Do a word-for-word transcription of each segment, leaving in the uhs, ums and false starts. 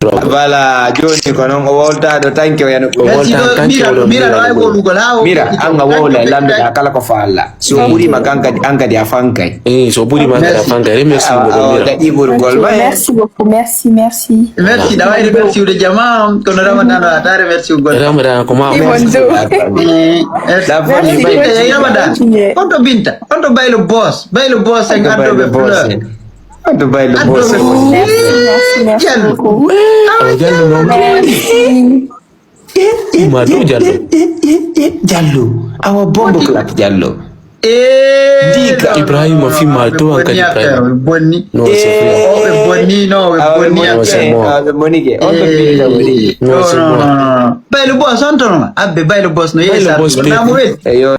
Voilà, jooni ko noon o wowltaa ɗo tanke o yana. Merci, mira, mira, ɗo ay wowlugol haa o mira, an a wowla e lamndoɗaa kala ko faalɗaa. So ɓuriima kan kadi, an kadi a fankay. Eh, so ɓuriima kadi a fankay. Remercie mo ɗo, mira. Daɗi ɓurgol ma. Merci beaucoup, merci, merci. Merci, ɗa wawi remercie ude jama, kono Ramadan o ata remercie ugol. Ramadan ko ma. Merci. Ramadan. On to Binta, on to Baylo Boss, Baylo Boss en addoɓe fleur. Addo Baylo Boss. Merci, merci, merci beaucoup. Awa Jallo noon. Merci. Ima dow Jallo. Jallo. Awa bombo clap Jallo. Ndika. Ibrahima fima dow an kadi Ibrahima. Bonni. No, c'est vrai. O ɓe bonni, no, ɓe bonni. No, c'est bon. Awa ɓe bonni ke. On to Binta woni. No, c'est bon. Baylo Boss on toon. Abbe Baylo Boss no yehi Boss. Namo weli. Eyo.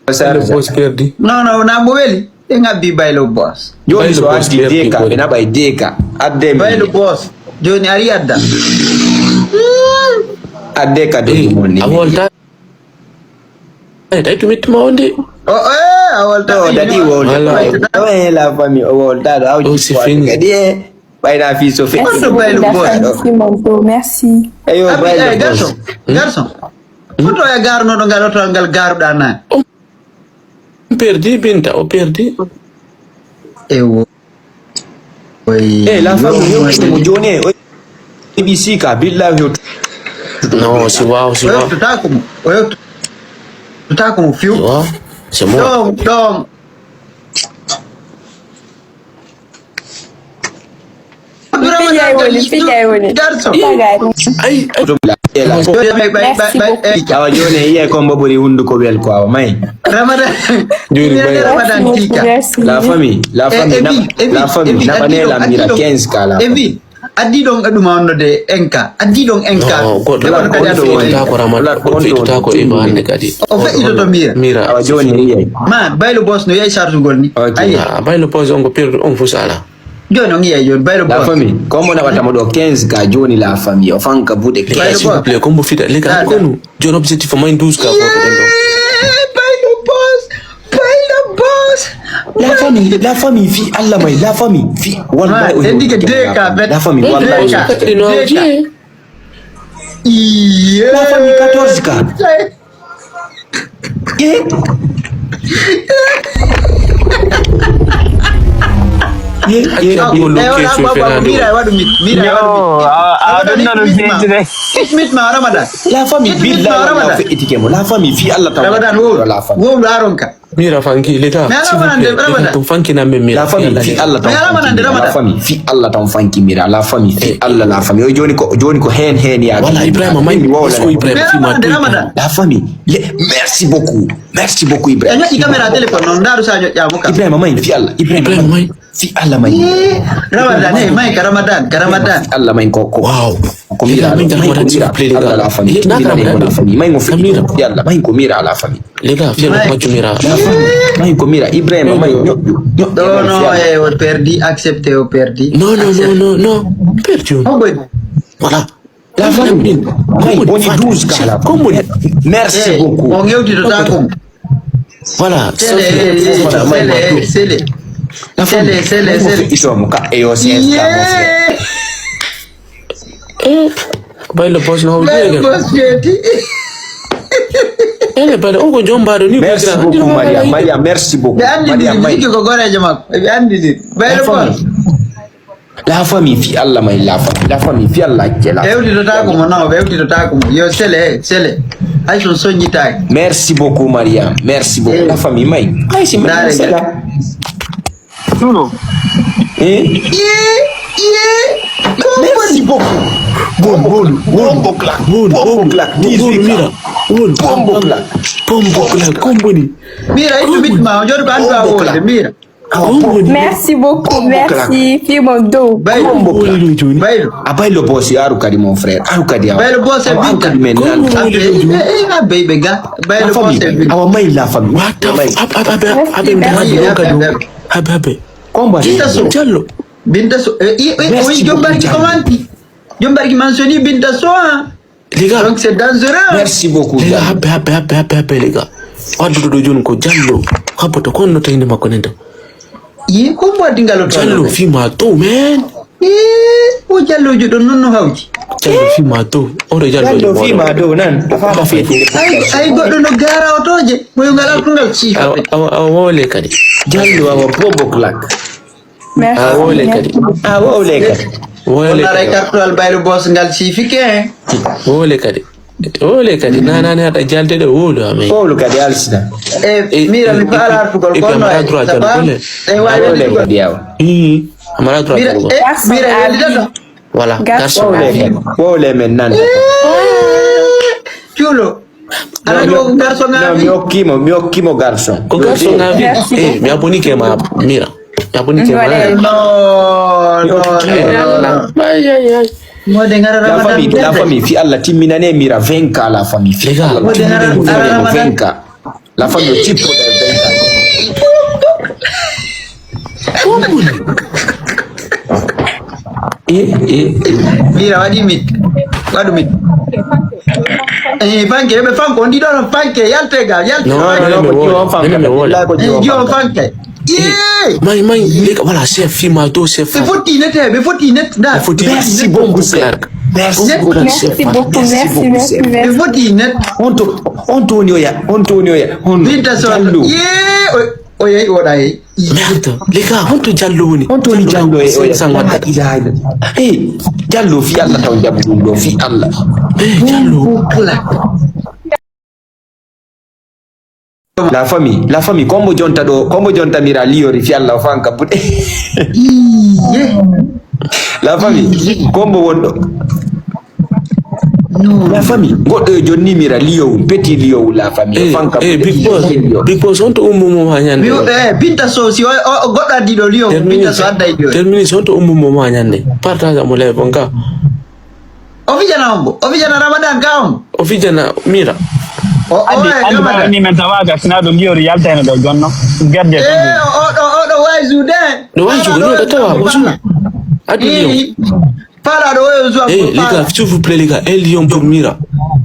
Baylo Boss perdi. Non, non, na mo weli. En abbi Baylo Boss. Jooni so addi D K, ɓe naɓay D K. Adde mi. Baylo Boss. Jooni ari adda. Adde ka dogi mon ni. A wolta. Eh, tawi to mittuma on de. O, eh, a wolta. O daɗi wowlde. Voilà. O, eh, la famille, o wowlta ɗo. O, c'est fini. Kadi, eh. Ɓayna fii so feƴƴi. Merci beaucoup, Dafan Simon Doe, merci. Eyo, Baylo Boss. Garçon, garçon. Hoto e garnoɗo ngal oto ngal garuɗa nani. On perdi Binta, o perdi. Ewo. Eh, la famille, yewtino mo jooni e o heɓi sika, billahi hewtu. Non, si waaw, si waaw. O yewtotako mo, o yewtotako mo fiw. Waaw, c'est moi. Ɗon, ɗon. Fijay woni, fijay woni. Garçon. Tagari. Ay, ay. Merci beaucoup. Awa jooni e yiye kombo ɓuri hunduko wel ko awa may. Ramadan. Jooni may. Ramadan tika. Merci. La famille, la famille, la famille, na panela mira quinze ka la. Addi ɗon e ɗum wonno de enka. Addi ɗon enka. No, goɗɗo on, on feƴƴitako Ramadan. On feƴƴitako Eva hannde kadi. O feƴƴitoto mira. Mira. Awa jooni yiye. Ma, Baylo Boss no yahi sartugol ni. Ok. Ayi. Ah, Baylo Boss on ko perdu on fus ala. Jooni on yiye jooni Baylo Boss. La famille, comme on a watamo ɗo quinze ka jooni la famille. O fanka buɗe quinze. S'il vous plaît, comme vous faites, les gars, konu. Jooni objectif o may douze ka goto ɗen ɗo. Baylo Boss. Baylo Boss. La famille, la famille, fi Allah may, la famille, fi, wallahi, o heɓi D K, la famille, wallahi. D K, D K. Iye. La famille, quatorze ka. Eh? Ye, ye, ye. Mira, waɗu mit, mira, waɗu mit. No, a, a ɗum nano jeeji de. Mit ma Ramadan. La famille, billahi, wallahi, feƴƴitike mo. La famille, fi Allah taw. Ramadan, wo, la famille. Wo, aron ka. Mira fanki, les gars, s'il vous plaît, les gars, ton fanki na même Mira. La famille, fi Allah ton fanki Mira. La famille, fi Allah ton fanki Mira. La famille, fi Allah, la famille. O jooni ko, jooni ko hen, hen ya. Voilà, Ibrahima may, est-ce que Ibrahima fi ma tout? La famille, merci beaucoup. Merci beaucoup, Ibrahima. E ñoƴƴi caméra téléphone noon, ndaaru sa ñoƴƴaama ka. Ibrahima may, fi Allah. Ibrahima may. Fi Allah may. Ramadan, eh, may ka Ramadan, ka Ramadan. Fi Allah may ko, ko. Wow. Ko mira, may ko mira. Allah la famille. Mira, la famille. May mo fi Allah, may ko mira la famille. Les gars, fier de moi, tu mira. La famille. May ko mira. Ibrahima may ñoƴƴu. Non, non, eh, o perdi, accepte o perdi. Non, non, non, non, non. Perdi. Voilà. La famille, may woni douze ka la famille. Merci beaucoup. On yewtitotaako mo. Voilà. Sele, sele. La famille, sele, sele. Itomo ka e yo sele. Eh, Baylo Boss no hawri. Baylo Boss feeti. Eh, Baylo, on ko jombaɗo ni. Merci beaucoup, Maria. Maria, merci beaucoup. Ɓe anndindiri, mi sikki ko goreejo makko. Ɓe anndindiri. Baylo Boss. La famille, fi Allah may, la famille, la famille, fi Allah, ke la. Ewtitotaako mo, non, ewtitotaako mo. Yo sele, eh, sele. Hay so soññitaaki. Merci beaucoup, Maria. Merci beaucoup. Eh. La famille may. Ay, si Maria sela. Tuno. Eh? Merci beaucoup. Bon, bon, bon. Bombo clap. Bon, bombo clap. Bon, mira. Bon, bombo clap. Bombo clap. Komboni. Mira, itu bit ma, jor ko andu a wonde, mira. Merci beaucoup, merci. Fimo dow. Baylo. Baylo. A Baylo Boss, aru kadi mon frère. Aru kadi awa. Baylo Boss e Binta. Aru kadi men nan. Abe, eh, eh, abe, be ga. Baylo Boss e Binta. Awa may la famille. What the fuck? Abe, abe, abe, abe, abe. Combat. Binta So. Jallo. Binta So. Eh, eh, eh, oui, Jombarki commenti. Jombarki mentionné Binta So, hein. Les gars. Donc c'est dangereux. Merci beaucoup. Les gars, habbe, habbe, habbe, habbe, habbe, les gars. Wadduɗo ɗo jooni ko Jallo. Habboto ko on no tawinde makko nen ɗo. Yi, ko mbo addi ngal o Jallo, fima to, man. Ee, o jalloojo ɗon non no hawji. Jallo fii ma dow. Oɗo jallo Jallo fii ma dow nan. A faama feeti. Ay, ay goɗɗo no gaara otooje. Moyungal alkungal siifa. Awa, awa, awa, wowle kadi. Jallo awa bobo clack. Merci. A wowle kadi. A wowle kadi. Wowle kadi. Kartuwal bayro boss ngal siifike. Wowle kadi. Wowle kadi. Nanani haɗa jalde ɗo wowlu amen. Wowlu kadi alsina. E mira mi faala artugol e kono mara droit jalde kole. E wowle kadi yawa. Ii. Amara droit jalde kole. Mira yaldi tan. Voilà. Garçon. Wowle men nan. Cuulo. Ala ɗo ko garçon ŋaaɓi. Mi hokkimo, mi hokkimo garçon. Ko garçon ŋaaɓi. Eh, mi abonike ma mira. Mi abonike ma. No, no, no. Ay ay ay. Mode ngara la famille, la famille fi Allah timminane mira vingt K la famille. Fi Allah timminane mira vingt K. La famille o tippo da vingt K. Eh, eh. Mira waɗi mit. Waɗu mit. Eh, fanke, ɓe fanko, on ɗiɗo non fanke, yalte ga, yalte. No, no, no, ko jiwo fanke. Wallahi ko jiwo fanke. Yee! Mai, mai, leka wala chef fi ma to chef. Ɓe foti net, ɓe foti net da. Ɓe foti net. Merci beaucoup, Clark. Merci beaucoup, merci, merci, merci. Ɓe foti net. On to, on to woni oya, on to woni oya. On Binta so. Yee! O yehi oɗa yehi. Merde, les gars, honto jallo woni? Honto woni jallo e oya? Sanwata. Hey, jallo fi Allah taw jabu ɗum ɗo fi Allah. Hey, jallo. La famille, la famille, kombo jonta ɗo, kombo jonta mira liyori fi Allah o fan kabbude. La famille, kombo wonɗo. La famille, goɗɗo e jonni mira liyowu, petit liyowu la famille. Eh, fanka eh, big boss, big boss, on to ummu mo ha nyande. Mi eh binta so si o goɗɗo addi ɗo liyowu, binta so adda e liyowu. Termini so on to ummu mo ha nyande. Partage mo le bonka. O fijana on bo, o fijana Ramadan ka on. O fijana mira. O o andi andi ba ni men tawaga sina do liyori yalta en do jonno. Gadde. Eh o do o do wayzu de. Do wayzu no do tawa o su. Adi liyowu. Fala ɗo oyo zuwa. Eh, les gars, s'il vous plaît, les gars, un lion pour Mira.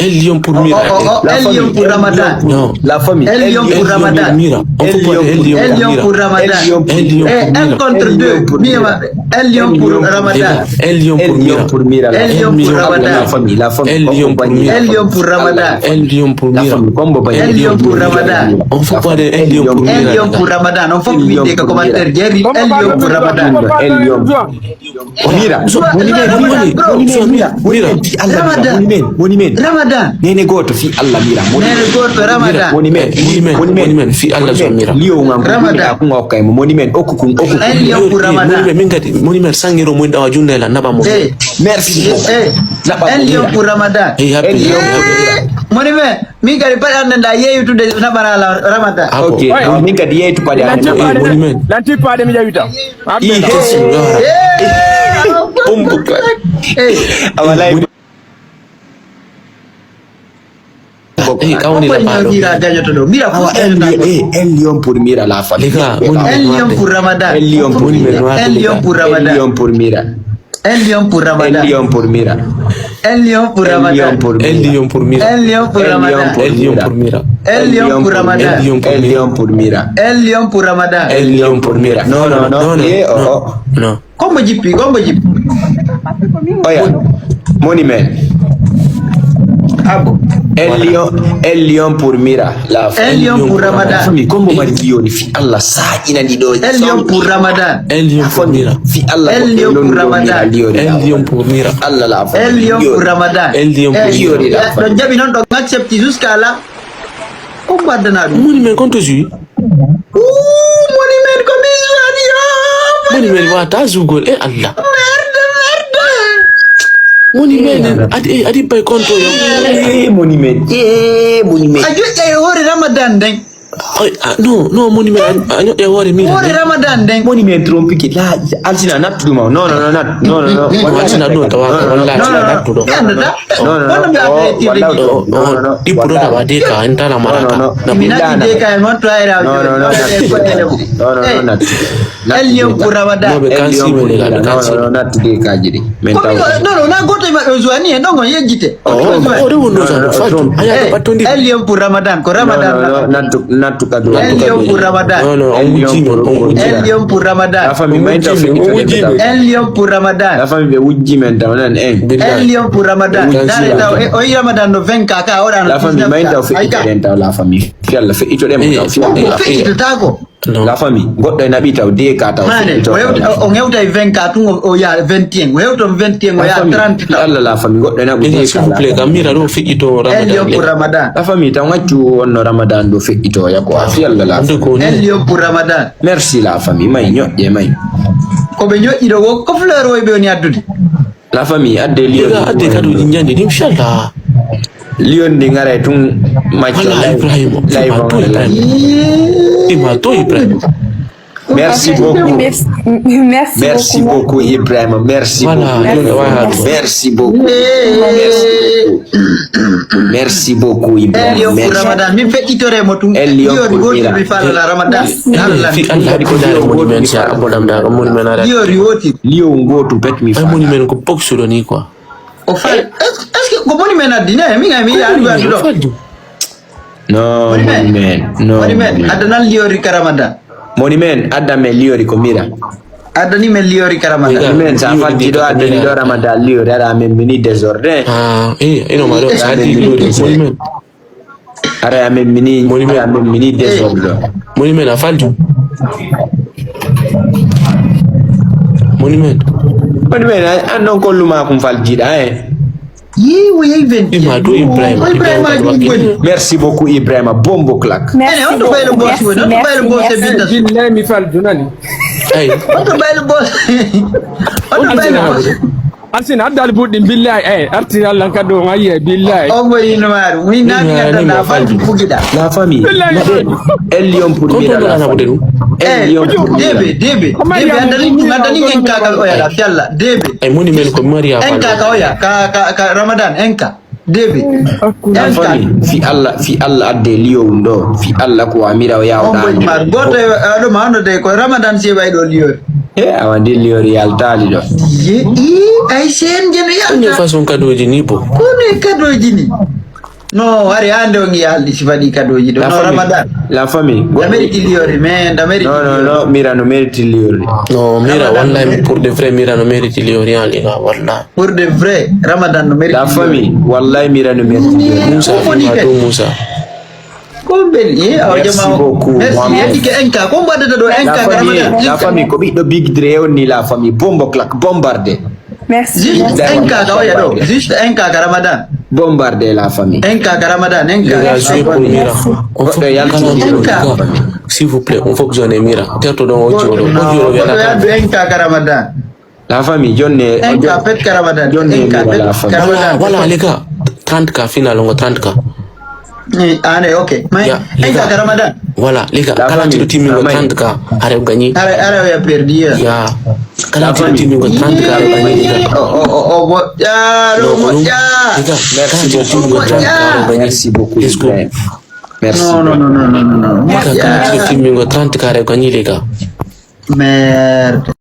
Un lion pour Mira. Oh, oh, oh, un lion pour Ramadan. Non. La famille. Un lion pour Ramadan. Mira. On peut pas un lion pour Ramadan. Un lion pour Ramadan. Un lion pour Mira. Un contre deux. Un lion pour Ramadan. Un lion pour Mira. Un lion pour Ramadan. La famille. La famille. Un lion pour Mira. Un lion pour Ramadan. Un lion pour Mira. Un lion pour Ramadan. On peut pas un lion pour Mira. Un lion pour Ramadan. On peut mettre commentaire. Jerry, un lion pour Ramadan. Un lion. Mira, so, moni men, moni men, moni men, mira, moni men, fi Allah, mira, moni men, moni men. Ramadan. Nene goto fi Allah, mira, moni men. Nene goto, Ramadan. Moni men, moni men, moni men, fi Allah, so, mira. Liyo ngam ko Ramadan. Kun okkay mo, moni men, okku kun, okku kun. Moni men, min kadi, moni men, sangiro mo inda wajunda la naba mo. Eh. Merci beaucoup. Eh. Naba mo. Liyo pour Ramadan. Eh, happy. Moni men. Min kadi paɗe an nda yeeyutude naɓanala Ramadan. Ah, ok. Min kadi yeeytu paɗe an. Lanti paɗe mi ƴawita. Ii kesi. Umbu ka. A walay. Eh, kawni la paɗo. Mira gañoto ɗo. Mira ko en lion pour mira la famille. Un lion pour Ramadan. Un lion pour mira. Un lion pour Ramadan. Un lion pour mira. Un lion pour Ramadan. Un lion pour Mira. Un lion pour Ramadan. Un lion pour Mira. Un lion pour Ramadan. Un lion pour Mira. Un lion pour Ramadan. Un lion pour Mira. Un lion pour Ramadan. Un lion pour Mira. Non, non, non. Eh, oh, oh. Non. Kombo jippi, kombo jippi. Oya. Moni men. Abo. Un lion, un lion pour Mira. La famille. Un lion pour Ramadan. Famille, kombo mari lion fi Allah sa ina di do. Un lion pour Ramadan. Un lion pour Mira. Fi Allah. Un lion pour Ramadan. Un lion pour Mira. Allah la famille. Un lion pour Ramadan. Un lion pour Mira. Ɗon jaɓi noon ɗon accepti jusqu'à là. Ko mbaddana ɗum. Moni men konto jui. Moni men ko min suwani yo. Moni men wata zugol e Allah. Merde, merde. Moni men adi adi bay konto yo. Eh, moni men. Eh, moni men. A joƴƴa e hoore Ramadan nden. Ay, ah, non, non, moni men a joƴƴa e hoore min. Hoore Ramadan nden. Moni men trompiki la alsina nattu ɗum. Non, non, non, non, non, non. Alsina ɗum tawa wallahi alsina nattu ɗo. Non, non, non. Wala mi adda e tirde ɗiɗo. Ɗiɗo ɗo tawa de ka en tala maraka. Mi natti de ka en on to ayra. Non, non, non. Un lion pour Ramadan. Moɓe kan siwele la ɓe kan siwele. Non, non, non, nattu de ka jiɗi. Min taw. Non, non, na goto e maɓɓe o zuwani en ɗon on yejjite. O ɗo wonno zano fatu. Aya ko battondi. Un lion pour Ramadan, ko Ramadan. Nattu, nattu. Un lion pour Ramadan. Non, non, on wujji men, on wujji. Un lion pour Ramadan. La famille, on wujji men, on wujji men. Un lion pour Ramadan. La famille, ɓe wujji men taw nan en. Billahi. Un lion pour Ramadan. Dare taw, eh, o yi Ramadan no vingt K ka, o ɗano. La famille, may taw feƴƴitoɗen taw, la famille. Fi Allah, feƴƴitoɗen mo taw, fi Allah. Feƴƴitotako. Non. La famille, goɗɗo e naɓi taw, D K taw, feƴƴito. O hewtay vingt K tun, o, o yaha vingt et un. O hewton vingt et un, o yaha trente taw. Allah, la famille, goɗɗo e naɓi D K. S'il vous plaît, kam mira ɗo feƴƴito Ramadan. Un lion pour Ramadan. La famille, taw ngaccu wonno Ramadan ɗo feƴƴitoya ko a fi Allah la famille. Un lion pour Ramadan. Merci la famille, may ñoƴƴe may. Ko ɓe ñoƴƴi ɗo wo, ko fleur woy ɓe woni addude. La famille, adde lion. Ega adde kado ɗin ñande ɗin, inchallah. Lion ɗi ngaray tun macco. Wala Ibrahima, live on Ibrahima. Ima to Ibrahima. Merci beaucoup. Merci, merci beaucoup, Ibrahima. Merci beaucoup. Merci beaucoup. Merci beaucoup, Ibrahima. Merci. Ramadan, min feƴƴitore mo tun. Liori woti mi faalana Ramadan. Fi Allah ko dare moni men sa abonam da moni men ara. Liori woti. Lion gotu pet mi faalana. Moni men ko boksuɗo ni quoi. O fal. Est-ce que ko moni men addi ne? Min ay mi yaari wadi ɗo. No, moni men. No, moni men. Addanan liori ka Ramadan. Moni men, adda men liori ko mira. Addani men liori ka Ramadan. Moni men, sa falti ɗo, addani ɗo Ramadan liori, ara men mini désordre. Ah, eh, ino ma ɗo, sa di liori, moni men. Ara men mini, moni men. Ara men mini désordre. Moni men, a falti. Moni men. Moni men, an non kollu ma kum faltiɗa, eh. Yii, o yehi vingt. Ima to Ibrahima. Ibrahima. Merci beaucoup, Ibrahima. Bombo claque. Merci beaucoup. Merci, merci. Billahi mi fal dunani. Ay. On to baylo boss. On to baylo boss. Arsina addal buɗɗi billahi, eh, arti Allah kado ngaye billahi. On mo yino maru. Wi na mi adda na fal bugiɗa. La famille. Billahi. El lion pour mira la famille. El lion pour mira. Debe, debe. Debe andani, andani en kaka oya la fialla. Debe. Ay moni men ko Maria. En kaka oya ka, ka, ka Ramadan en ka. Debe. La famille, fi Allah, fi Allah adde liyo ɗo. Fi Allah ko amira o yawo. On boy mar goto e ɗo ma no de ko Ramadan si ɓay ɗo liyo. E awa ndi liyo yaltali ɗo. Ye i ay sen jeno yalta. Ko façon kadoji ni bo. Ko ne kadoji ni. No, hari hande on yaldi si faɗi kadoji ɗo. No Ramadan. La famille. Amerique liori mais Amerique. Non, non, non, mira no mérite liori. Non, mira wallahi pour de vrai mira no mérite liori en les gars, wallahi. Pour de vrai, Ramadan no mérite. La famille, wallahi mira no mérite. Musa, ko woni Fima ke? To Musa. Ko bel, ye, awa. Merci jama. Beaucoup, merci, Mohamed. Yeddi ke enka, ko mbaɗata ɗo enka. La famille, Ramadan, la enka. Famille, ko ɓiɗɗo Big Dre on ni la famille, bombo claque, bombardé. Merci. Juste enka ka oya ɗo, juste enka ka Ramadan. Bombardé la famille. Enka ka Ramadan, enka. Merci, merci. Goɗɗo yalti. Enka. S'il vous plaît, on fonctionne mira. Terto ɗon o jooɗo. O jooɗo. Goɗɗo yaltu enka ka Ramadan. La famille, jonne. Enka pet ka Ramadan. Jonne enka pet ka Ramadan. Voilà, voilà, les gars. Trente K final, on trente K. Eh, allez, ok. Mais enka ka Ramadan. Voilà, les gars. Kala tiɗo timmingo trente K, are gagné. Are, are, oya perdu, ya. Ya. Kala tiɗo timmingo trente K, are gagné, les gars. Oh, oh, oh, oh, bo-, ya, no, no, ya. Les gars, kala tiɗo timmingo trente K, are gagné. Merci beaucoup, Ibrahim. Merci. Non, non, non. Les gars, kala tiɗo timmingo trente K, are gagné, les gars. Merde.